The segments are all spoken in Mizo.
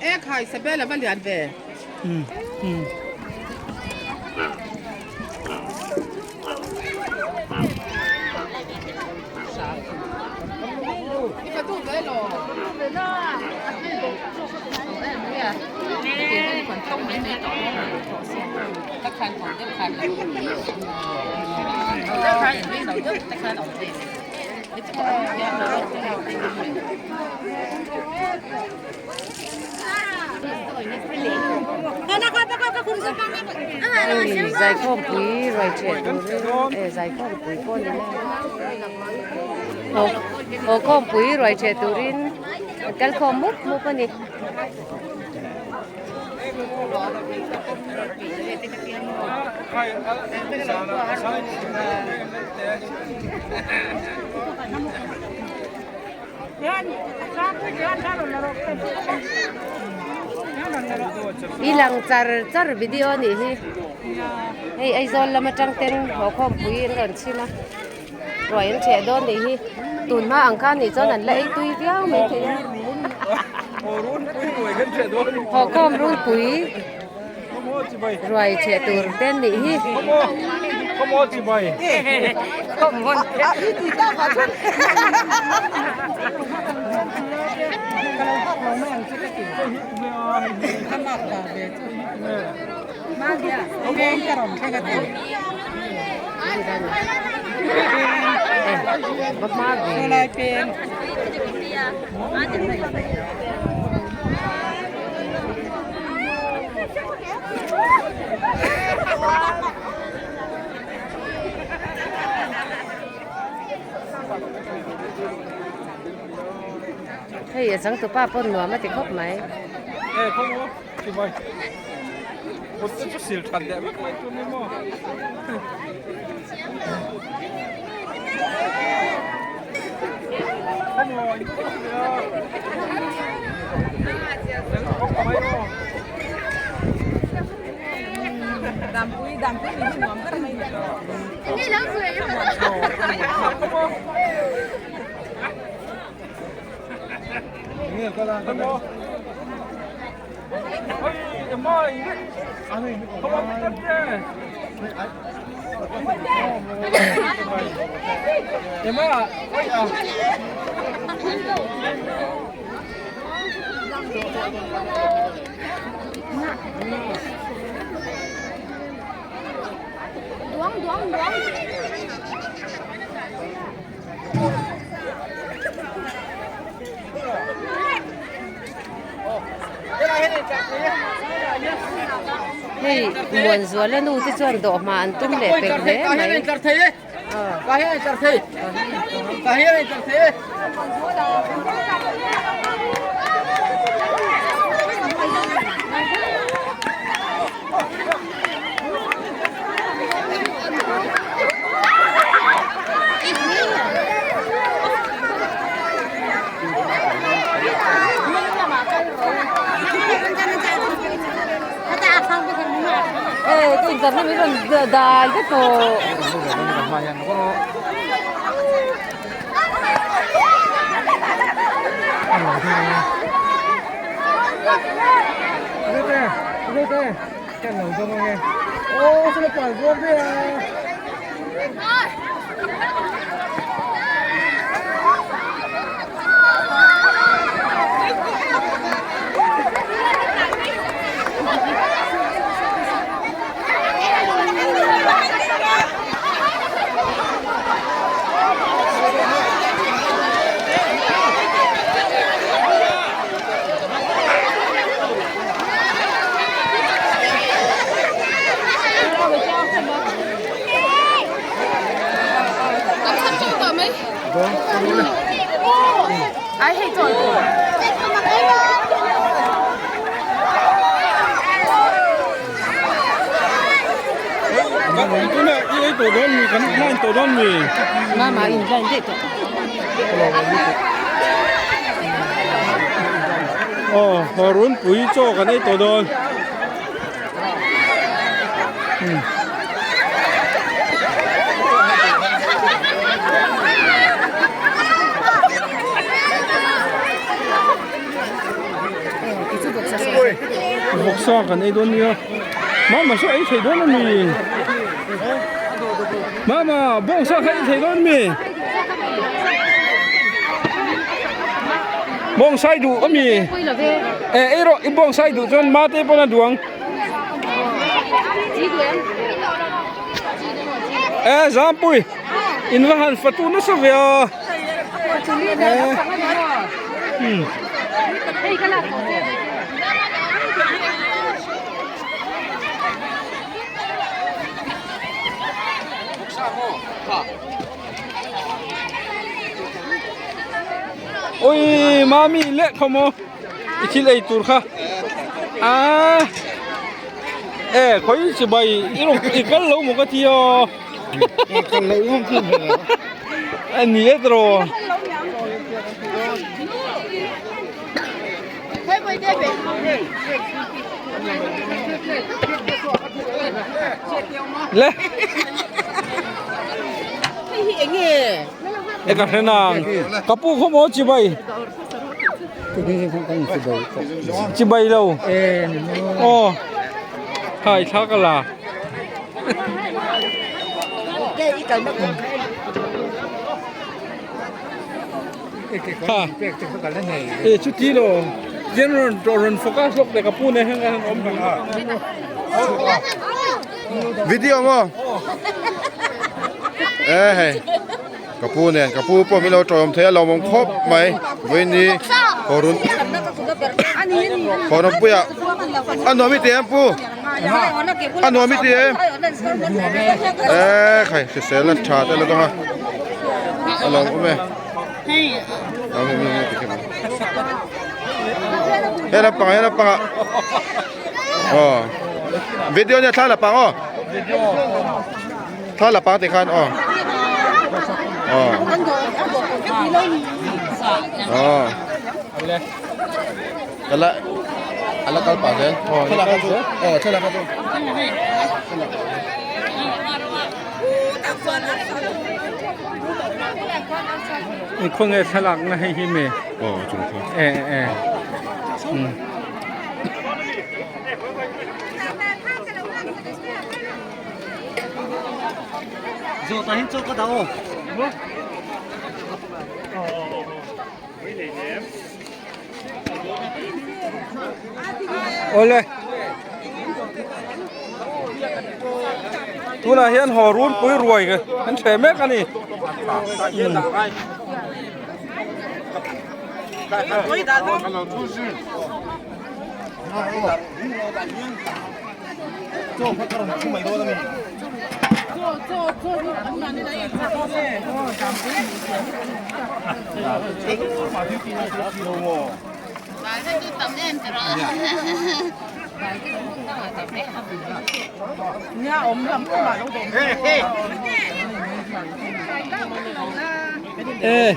E khai Isabel a va lian ve. Hei zaikhawmpui ruai ṭheh turin eh zaikhawmpui pawh ni mai haw haw khawmpui ruai ṭheh turin an kal khawm mup mup a ni. I lang char char video a nih hi hei Aizawl lam atang ten haw khawmpui an rawn chhim a ruai an ṭheh dawn nih hi tun hma ang khan nih chuan an la ei tui viau mai thei a haw khawm runpui ruai ṭheh tur te an nih hi. Hei a changtupa pawh nuam a ti khawp mai. Hei Muanzuala nu te chuan dawhma an tum leh pek hle mai. Dai te pawh. Aw haw runpui chaw kan ei tawh dawn. Vawksa kan ei dawn nia mama saw ei thei dawn a mi mama bawngsa kha ei thei dawn a mi bawngsa i duh a mi eh ei rawh i bawngsa i duh chuan mate pawn a duh ang. Eh Zampui in va han fatu nasa ve a eh Oi mami leh khawmaw I thil ei tur kha aaa e khawi chi bai i rawn i kal lo maw ka ti aw kal lo ngam chu a ni e tiraw le e ka hre nang ka pu khaw maw chi bai. Chibai lo aw khai thla ka la ha e chuti lo jen rawn rawn focus lawk leh ka pu nen hian an awm video maw e hei. Ka pu nen ka pu pawh min lo tawm thei a lawmawm khawp mai vawiin kawrun kawrun puiah a nuam i ti em pu a nuam i ti em e khai hrisel na tha te la dawng a a lawmawm e he lampang he lampang ah aw video nia thla lampang aw. Thla la pang te khan aw. Aw. Aw. Kala ala kal pa zel. Thla ka chu. Aw thla ka chu. Khaw nge thlalak na hei hi me. Aw chung kha. E e. Awle tunah hian haw runpui ruai kan hreh mek a ni. E.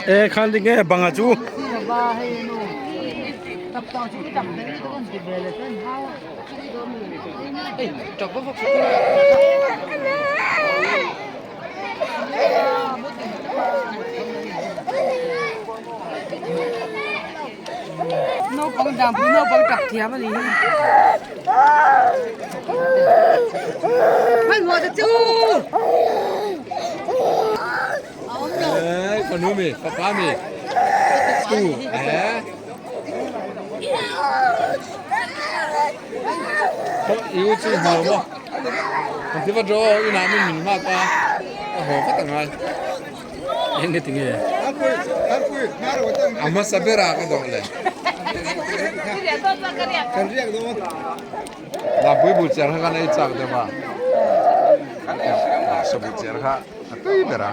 E khan ding e banga chu. Naupang danpui naupang tap thiam a ni hi. Hmanhmawh ta che u! Eh, fanu mi, papa mi. Tu, eh. Iu chu hmu mo. Kan ti va draw ina min min ma ka. A ho vat angai. Enge tinge? A hmasa bera ka dawh le. Lampui bu cher kha kan ei chak deuh a. Sa bu cher kha a tui ber a.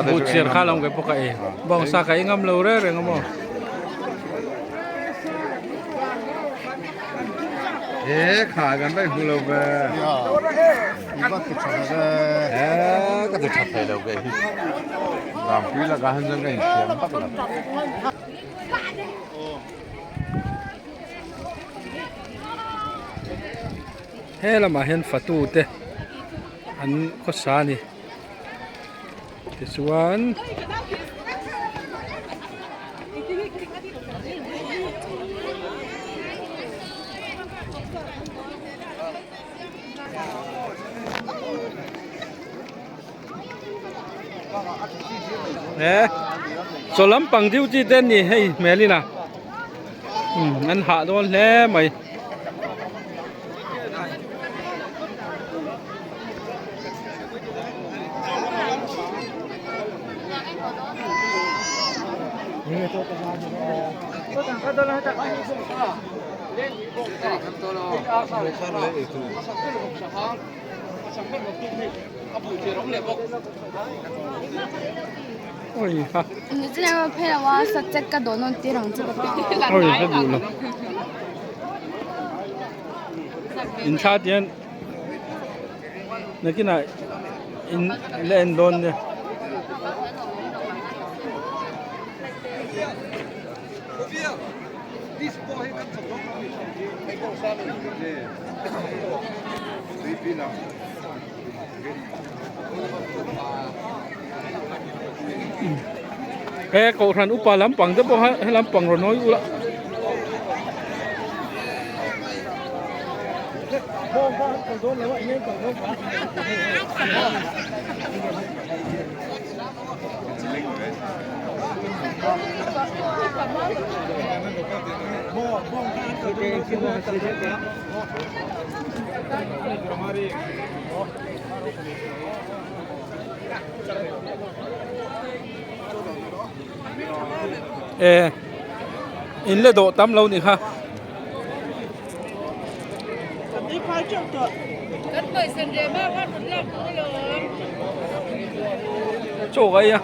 Bu cher kha lo ke pawh ka ei. Bawngsa ka ei ngam lo reng reng a maw. E kha kan vai hmu lo ve. E ka ti tha thei lo ke hi. Lampui lakah han chuan ka inthiam vak lo. He lamah hian fatu te an khawsa a ni tichuan he chaw lampang duty te an ni hei hmel in a umm an hah dawn hle mai. In thla tih hian nakinah in la en dawn nia. He kohhran upa lampang te pawh he lampang rawn hawi ula. E in le dawh tam lo ni kha. Chaw ka ei a.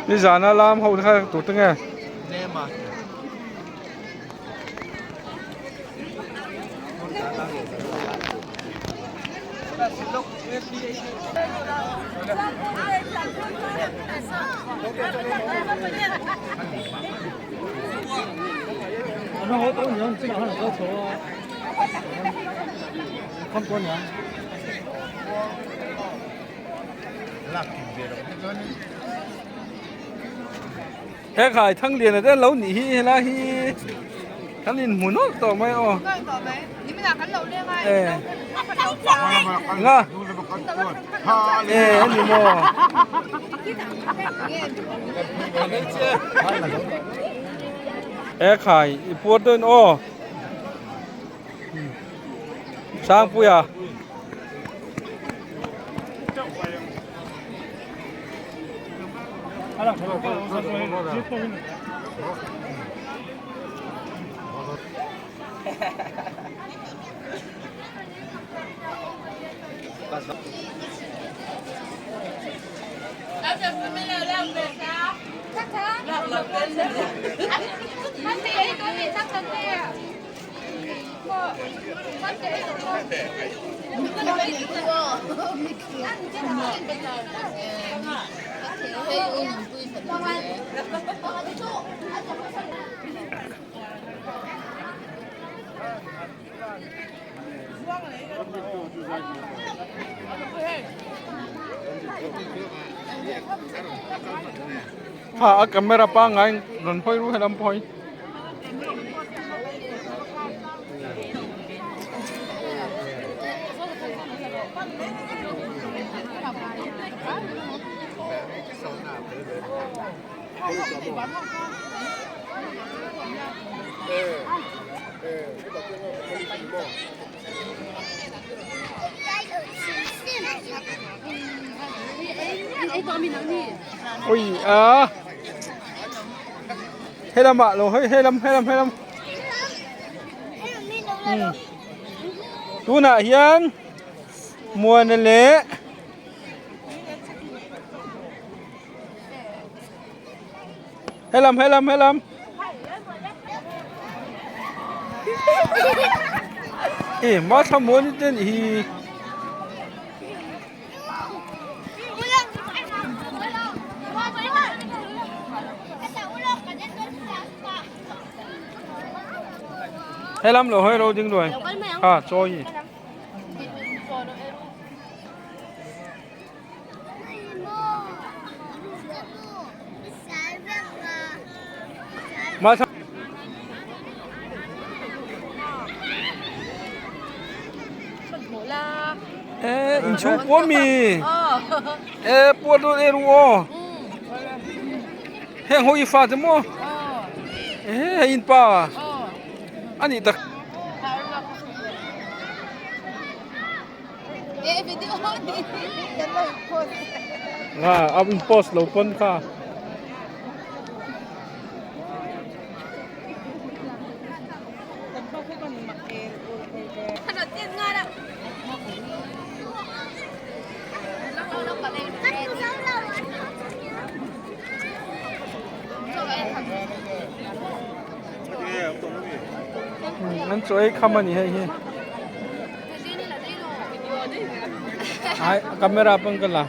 Nizana lam ho kha tur te nge. He khai Thangliana te an lo nih hi helai hi kan inhmu nawlh tawh mai aw. E nga e ani maw. E khai i puar dawn aw. Sangpuia. Ha a camera pangngai rawn hawi ru helam pawh hi. Ui a helam ah lo hei helam helam helam tunah hian muana leh helam helam helam e ma thla muani te nih hi. Helam lo hawi ro ding luai ha chawi ma e in chhung puan mi e puan dawn e ru aw heng ho i fa te maw e hei in pa a nih tak nga a in post lo pawn kha. An chaw ei kham a ni hei hi ai camera pawh ka la.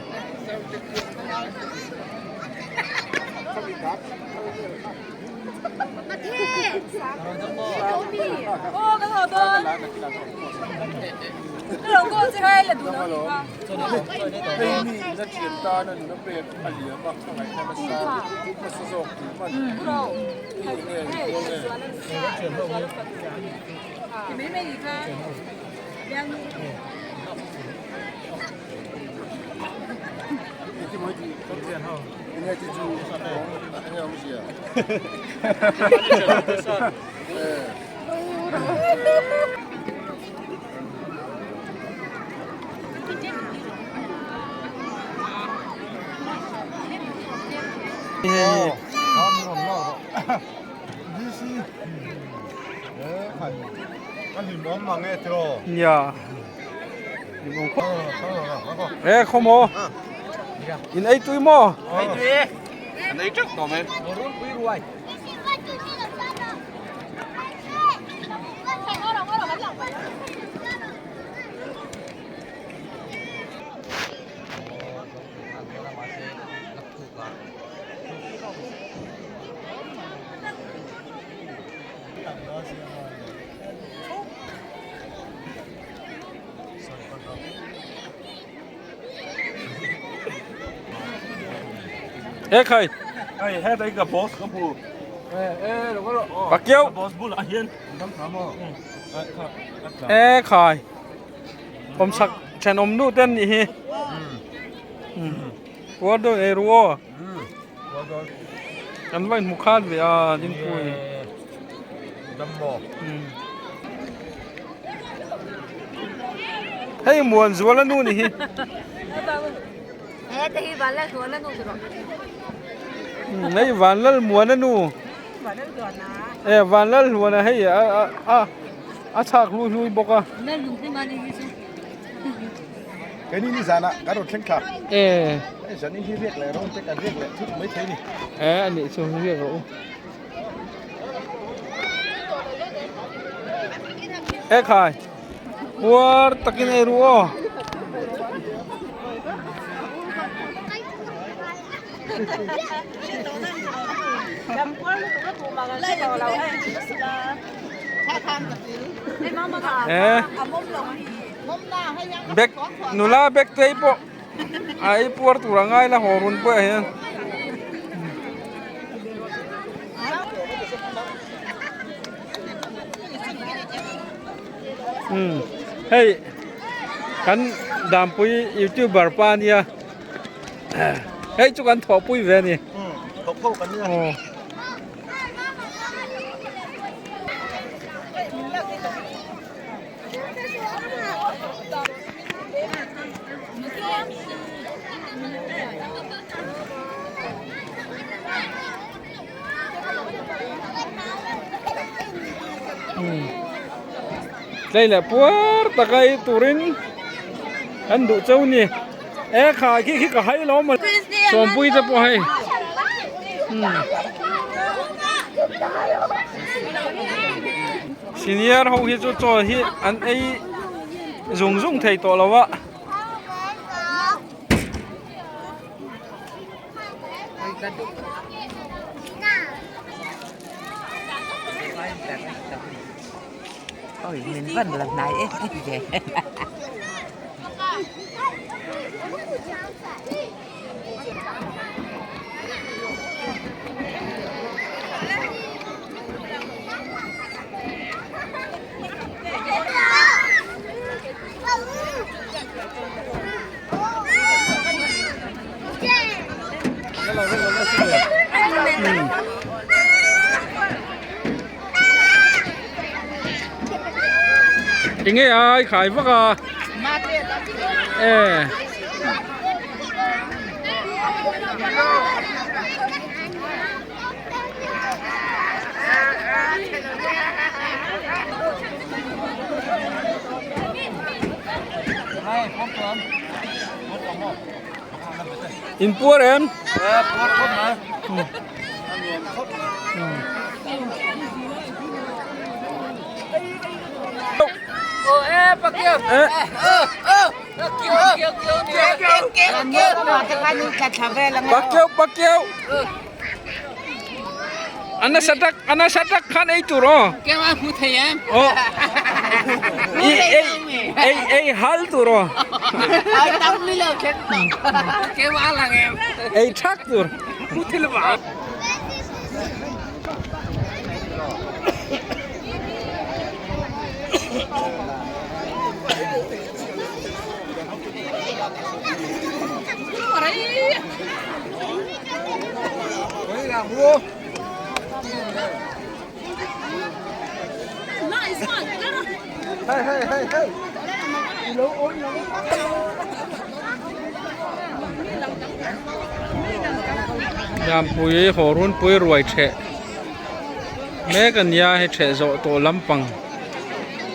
Nia e khaw maw in ei tui maw ei tui e an ei teuh tawh mai E khai. Hei he ka boss ka hmu. Pakiau. Boss bulah hian. E khai. Awm chak thenawm nu te an nih hi. Puar dawn ei ru aw. Kan va inhmu khat ve a Dingpui. Hei Muanzuala nu ni hi. Hei Vanlalmuana nu. E Vanlalhluana hei a a a chhak hlui hlui bawk a. Keini ni zanah kan rawn thleng thla. E. Hei zanin hi riak leh rawn te kan riak leh thut mai thei ni. E a nih chu riak rawh u. E khai. Puar takin ei ru aw. E bag nula bag te pawh a ei puar tur a ngai la haw run pawh ah hian. Umm hei kan dampui youtuber pa ania hei chu kan thawhpui ve a ni. Aw. Tlei leh puar taka ei turin an duh cheu ni e kha khi khi ka hai lo maw sawmpui te pawh hei senior ho hi chu chaw hi an ei zung zung thei tawh lo a. Enge ai khai vak a e In puar em? Puar khawp mai. Pakeu pakeu. Ana satak ana satak khan ei tur aw. Keimah hmu thei em? Aw. I ei ei ei hal tur aw. Ai tam ni lo khen. Keimah lang em? Ei thak tur. Hmu thei lo ba. Lianpui haw runpui ruai theh mek a nia hei theh zawh tawh lampang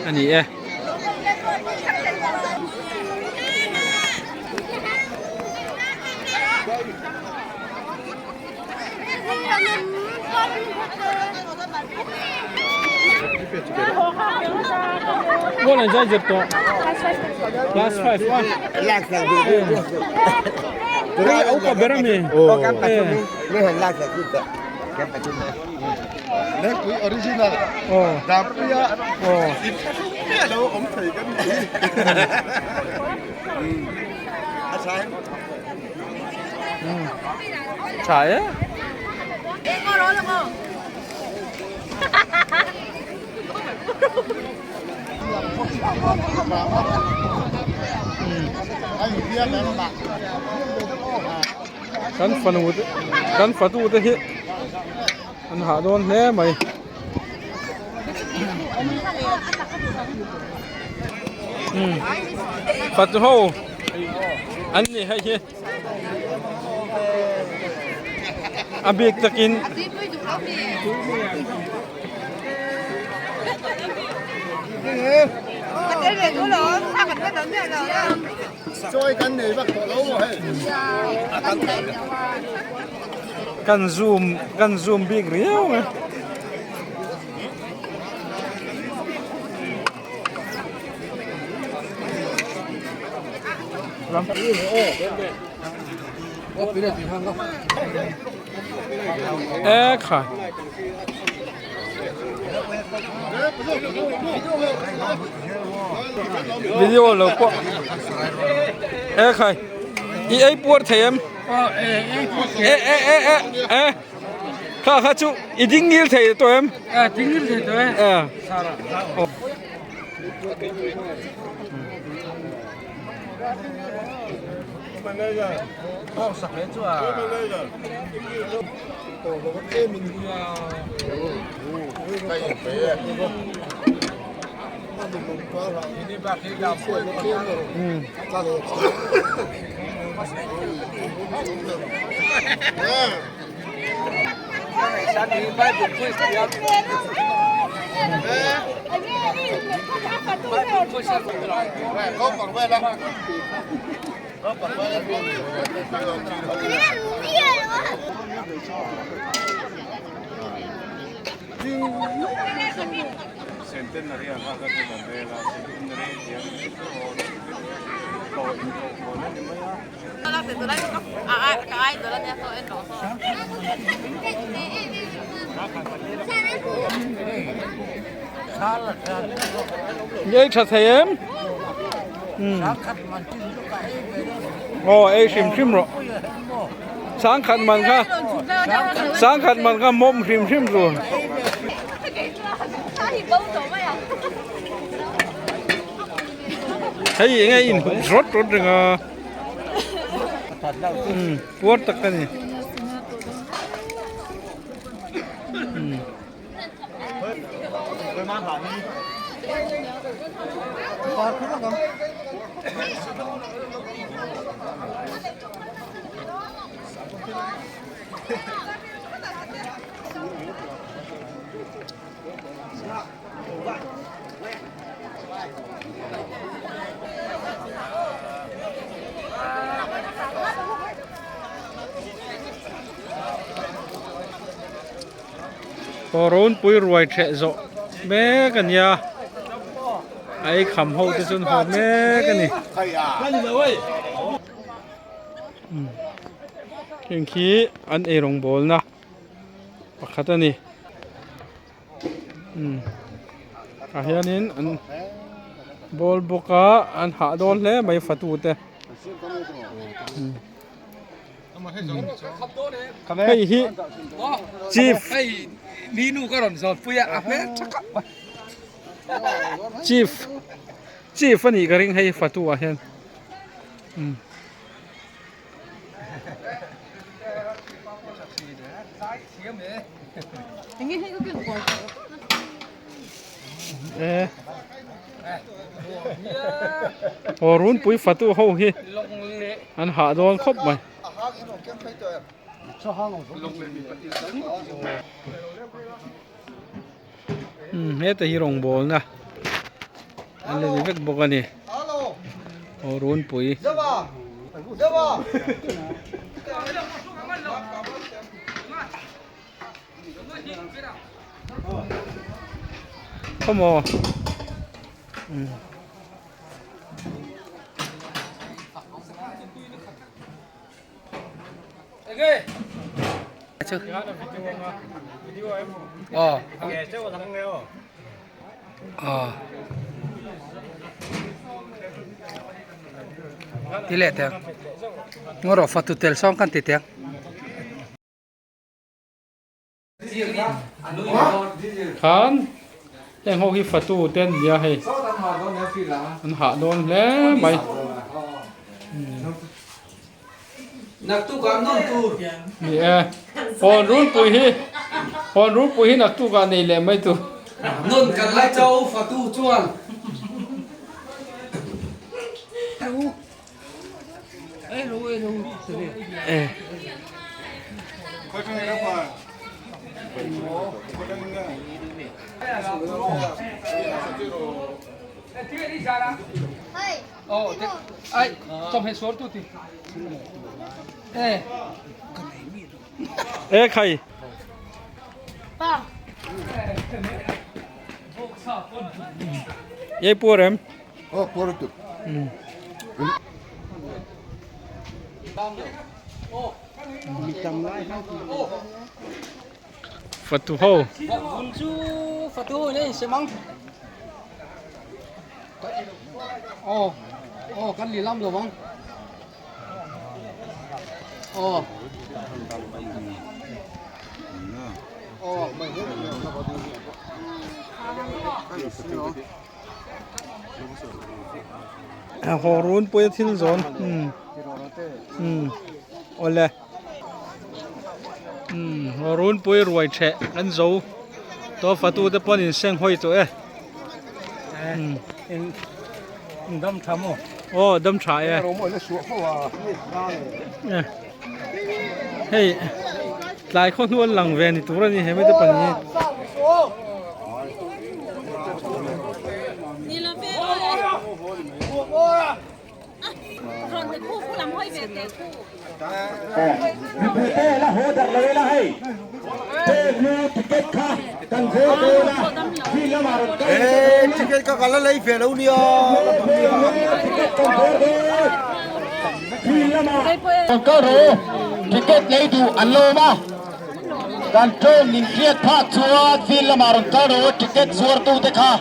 a ni e. Bual an zai zir tawh class 5 a hei a upa ber ami Lengpui original Dampuia lo awm thei kan ni a Tha e. Kan fanu te kan fatu te hi an hah dawn hle mai. Fatu ho an ni hei hi a bik takin Kan zoom kan zoom bik riau a. E khai. Video lo pawh e khai i ei puar thei em e e e e e kha kha chu i ding ngil thei tawh em ding ngil thei tawh e Ei tha thei em aw ei hrim hrim rawh sangkhat man kha sangkhat man kha mawm hrim hrim tur. Hei eng nge in hup rawt rawt reng a puar tak a ni. Kawrawnpui ruai ṭheh zawh mek a nia a ei kham ho te chu an haw mek a ni heng khi an eirawng bawlna pakhat a ni. Tah hianin an bawl bawk a an hah dawn hle mai fatu te hei hi chief chief chief a nih ka ring hei fatu ah hian. Aw runpui fatu ho hi an hah dawn khawp mai. Heta hi rawngbawlna an la ni vek bawk a ni aw runpui. Khawmaw Ti leh teh ang. Ngaw rawh fatu tel sawng khan ti teh ang. Khan heng ho hi fatu te an nia hei an hah dawn hle mai. Ni e hawn runpui hi hawn runpui hi naktukah nei leh mai tur. Nun kan lai chau fatu chuan. E khai. Ei puar em? Aw puar lutuk. Fatu ho. Fatu nei semang. Aw aw kan lilam lo vang. Aw. Aw. Haw runpui a thil zawn awle haw runpui ruai theh an zo tawh fatu te pawh an inseng hawi tawh e dam tha maw aw dam tha e hei tlai khaw hnu an lang ve ni tur a ni he mite pahnih hi. Ticket lei duh an lo awm a, kan train min hriat phak chuan field lamah rawn kal rawh u ticket zuartute kha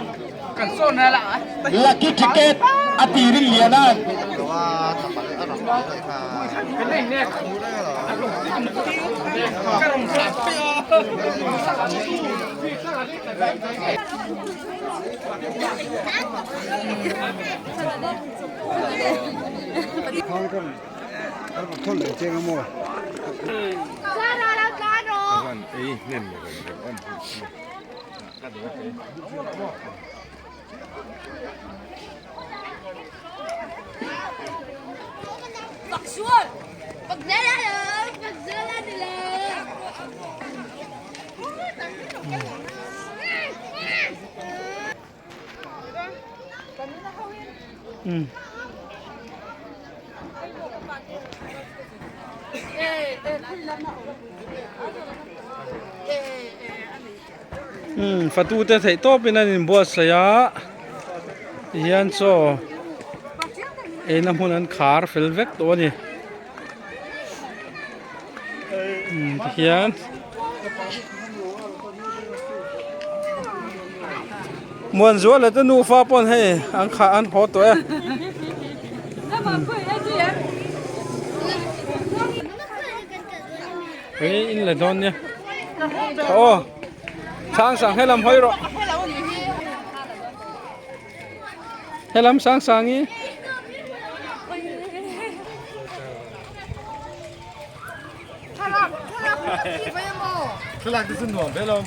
lucky ticket a ti rin lian a. Fatu te theih tawpin an inbuatsaih a tihian chaw eina hmun an khar fel vek tawh a ni tihian. Muanzuala te nufa pawn hei an khah an haw tawh e. Hei in la dawn nia. Aw sang sang helam hawi rawh. Helam sang sang i. Thlalak te chu nuam ve lo.